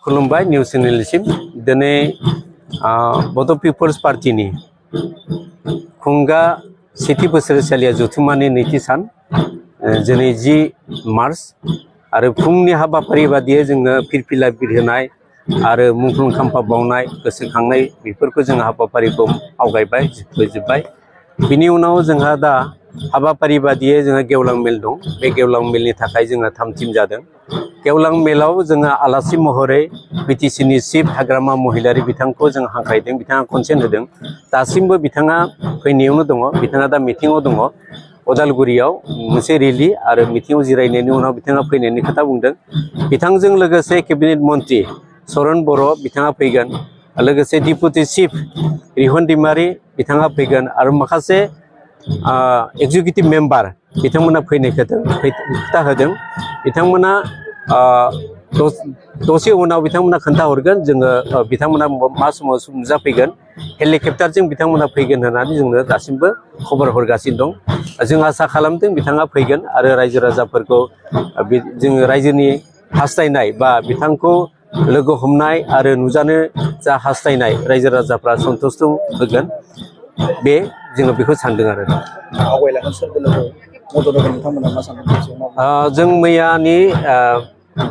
खुलुमबाय निउस चेनेलसिम दिनै बड' पिपल्स पार्टीनि खुंगा सेथि बोसोरसालिया जथुम्मानि नैथि सान दिनै 10 मार्च आरो फुंनि हाबाफारि बादियै जोङो फिरफिला बिरहोनाय आरो मुंख्लं खाम्फा बावनाय गोसोखांनाय बेफोरखौ जों हाबाफारिखौ आवगायबाय फोजोबबाय। बिनि उनाव जोंहा दा हाबाफारि बादियै जोंहा गेवलां मेल दं। बे गेवलां मेलनि थाखाय जोंहा 3 टिम जादों। गेवलां मेलाव जोङो आलासि महरै बिटिसिनि चिफ हाग्रामा महिलारि बिथांखौ जों हांख्रायदों। बिथाङा कनसेन्ट होदों। दासिमबो बिथाङा फैनायावनो दङ। बिथाङा दा मिटिङाव दङ उदालगुरियाव मोनसे रेलि आरो मिटिङाव जिरायनायनि उनाव बिथाङा फैनायनि खोथा बुंदों। बिथांजों लोगोसे केबिनेट मन्त्रि चरण बर' बिथाङा फैगोन। लोगोसे डिपुटि चिफ रिहन दैमारि बिथाङा फैगोन आरो माखासे एक्जिकिउटिभ मेम्बार बिथांमोना फैनाय खोथा होदों। बिथांमोना दसे उनाव बिथांमोना खोन्थाहरगोन जोङो बिथांमोना मा समाव नुजाफैगोन। हेलिकप्टारजों बिथांमोना फैगोन होननानै जोंनो दासिमबो खबर हरगासिनो दं। जों आसा खालामदों बिथाङा फैगोन आरो रायजो राजाफोरखौ जोङो रायजोनि हास्थायनाय बा बिथांखौ लोगो हमनाय आरो नुजानो जा हास्थायनाय रायजो राजाफ्रा सन्थुष्ट होगोन। बे जोङो बेखौ सानदों आरो आवगायलांगोन सोरबा लोगो मदद होगोन नोंथांमोना मा सानदों? जों मैयानि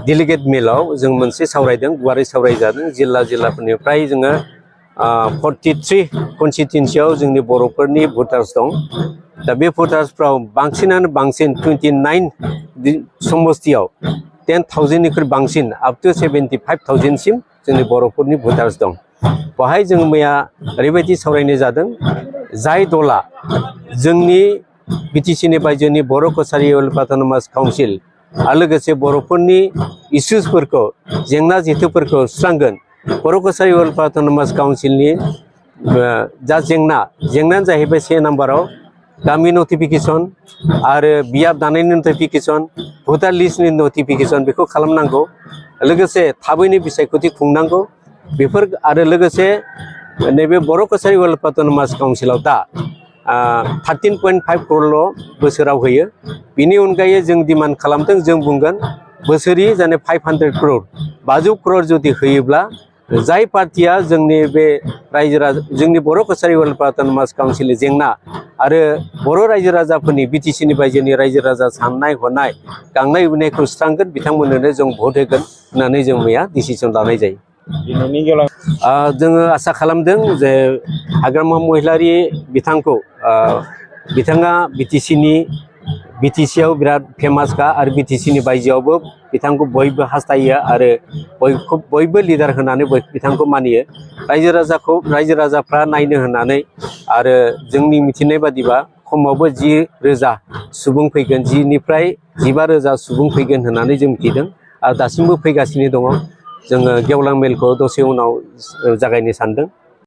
डेलिगेट मेलाव जों मोनसे सावरायदों, गुवारै सावरायजादों। जिल्लाफोरनिफ्राय जोङो 43 कनस्टिटुएन्सियाव जोंनि बर'फोरनि भटार्स दं। दा बे भटार्सफ्राव बांसिनानो बांसिन 29 समस्तियाव 10,000निख्रुइ बांसिन आप टु 75,000सिम जोंनि बर'फोरनि भटार्स दं। बेवहाय जों मैया ओरैबायदि सावरायनाय जादों, जाय दला जोंनि बिटिसिनि बायजोनि बर' कसारि अट'नमास काउन्सिल आरो लोगोसे बर'फोरनि इसुसफोरखौ जेंना जेथोफोरखौ सुस्रांगोन। बर' कसारि अट'नमास काउन्सिलनि जा जेंनायानो जाहैबाय 1 नाम्बाराव गामि नटिफिकेसन आरो बियाब दानायनि नटिफिकेसन, भटार लिस्टनि नटिफिकेसन बेखौ खालामनांगौ। लोगोसे थाबैनो बिसायख'थि खुंनांगौ। बेफोर आरो लोगोसे नैबे बर' कसारि अट'नमास काउन्सिलाव दा 13.5 क'रल' बोसोराव होयो। बिनि अनगायै जों डिमान्ड खालामदों, जों बुंगोन बोसोरि जाने 500 क'रल 500 क'रल जुदि होयोब्ला जाय पार्टिया जोंनि बे जोंनि बर' कसारि अट'नमास काउन्सिलनि जेंना आरो बर' रायजो राजाफोरनि बिटिसिनि बायजोनि रायजो राजा साननाय हनाय गांनाय उखैनायखौ सुस्रांगोन बिथांमोननो जों भट होगोन होननानै जों मैया डिसिसन लानाय जायो। जोङो आसा खालामदों जे हाग्रामा महिलारि बिथांखौ बिथाङा बिटिसियाव बिराद फेमासखा आरो बिटिसिनि बायजोआवबो बिथांखौ बयबो हास्थायो आरो बयबो लिडार होनानै बिथांखौ मानियो। रायजो राजाफ्रा नायनो होननानै आरो जोंनि मिथिनाय बादिबा खमावबो 10,000 सुबुं फैगोन, 10निफ्राय 15,000 सुबुं फैगोन होननानै जों मिथिदों आरो दासिमबो फैगासिनो दङ। जोङो गेवलां मेलखौ दसे उनाव जागायनो सानदों।